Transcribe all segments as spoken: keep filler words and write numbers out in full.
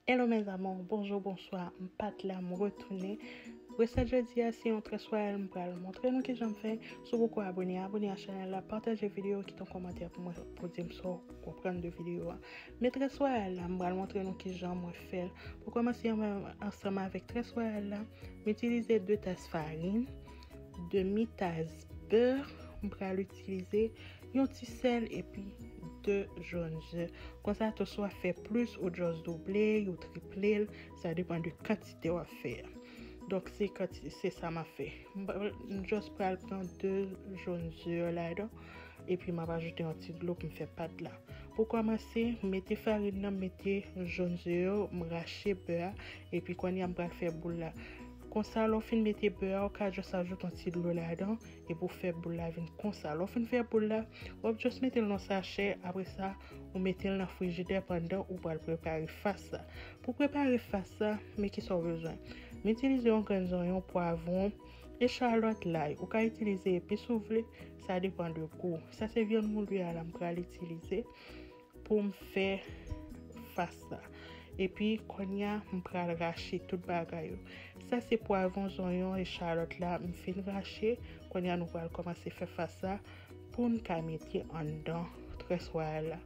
Hello mes amours, bonjou, bonswa, m pat la, m retounen. Resèt jodi a se yon très royal, m pral montre nou kijan m fè. Si w poko abone, abone a chanèl la, pataje videyo, kite yon kòmantè pou mwen, pou di m sa w konprann de videyo a. Men très royal la, m pral montre nou kijan mwen fè l. Pou kòmanse ansanm avèk très royal la, m itilize de tas farin, demi tas bè, m pral itilize yon ti sèl epi de jòn zè. Konsa tou si w ap fè plis, ou just double l, ou triple l, sa depann de kantite w ap fè a. Donk se kanti-, se sa m ap fè. M pa-, m just pral pran de jòn zè yo ladan, epi m ap ajoute yon ti dlo pou m fè pat la. Pou kòmanse, m mete farin nan, m mete jòn zè yo, m rache bè a, epi kounye a m pral fè boul la. Konsa, lè w fin mete bè a, ou ka just ajoute yon ti dlo ladan, epi w fè boul la vin konsa. Lè w fin fè boul la, w ap just mete l nan sachè, apre sa, ou mete l nan frijidè pandan ou pral prepare fas la. Pou prepare fas la, men kisa w bezwen. M itilize yon grenn zonyon, pwavwon, echalòt, lay. Ou ka itilize epis ou vle, sa depann de gou. Sa se vyann mouli a la m pral itilize pou m fè fas la. Epi kounye a, m pral rache tout bagay yo. Sa se pwavwon, zonyon, echalòt la, m fin rache. Kounye a, nou pral kòmanse fè fas la pou n ka mete anndan très royal la.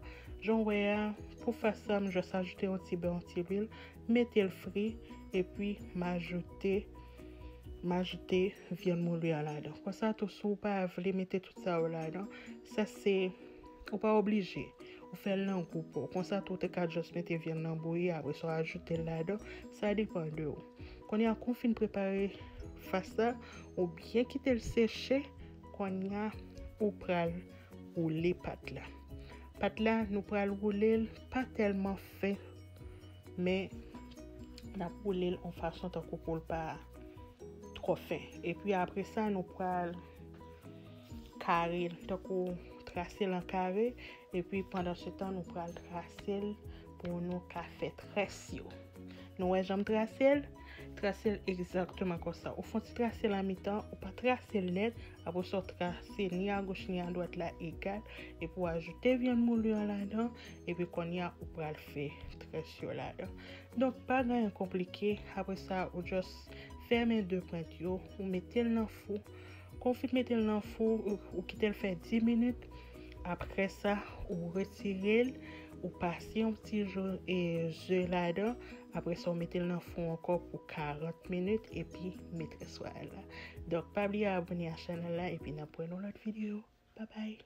Jan w wè a, pou fas la, m just ajoute yon ti bè, yon ti lwil, mete l fri, epi m ajoute, m ajoute vyann mouli a ladan. Konsa tou, si w pa vle mete tout sa yo ladan, sa se, ou pa oblije. Ou fè l nan gou pa w. Konsa tou, ou te ka just mete vyann nan bouyi, apre sa w ajoute l ladan. Sa depann de ou. Kounye a, kou w fin prepare fas la, ou byen kite l seche, kounye a, ou pral woule pat la. Pat la, nou pral woule l pa tèlman fen, men n ap woule l yon fason tankou pou l pa twò fen. Epi apre sa, nou pral kare l, tankou trase l an kare, epi pandan se tan, nou pral trase l pou nou ka fè très yo. Nou wè jan m trase l? Trase l egzakteman konsa. Ou fè yon ti trase nan mitan, ou pa trase l nèt, apre sa w trase ni agoch ni adwat la egal, epi w ajoute vyann mouli an ladan, epi kounye a ou pral fè très yo ladan. Donk, pa gen anyen konplike, apre sa ou just fèmen de pwent yo, ou mete l nan fou. Kou w fin mete l nan fou, ou, ou kite l fè dis minit. Apre sa, ou retire l, ou pase yon ti je, e, je ladan. Apre sa, ou mete l nan fou ankò pou karant minit, epi mete très royal la. Donk, pa bliye abone a chanèl la, epi n ap wè nan lòt videyo. Babay!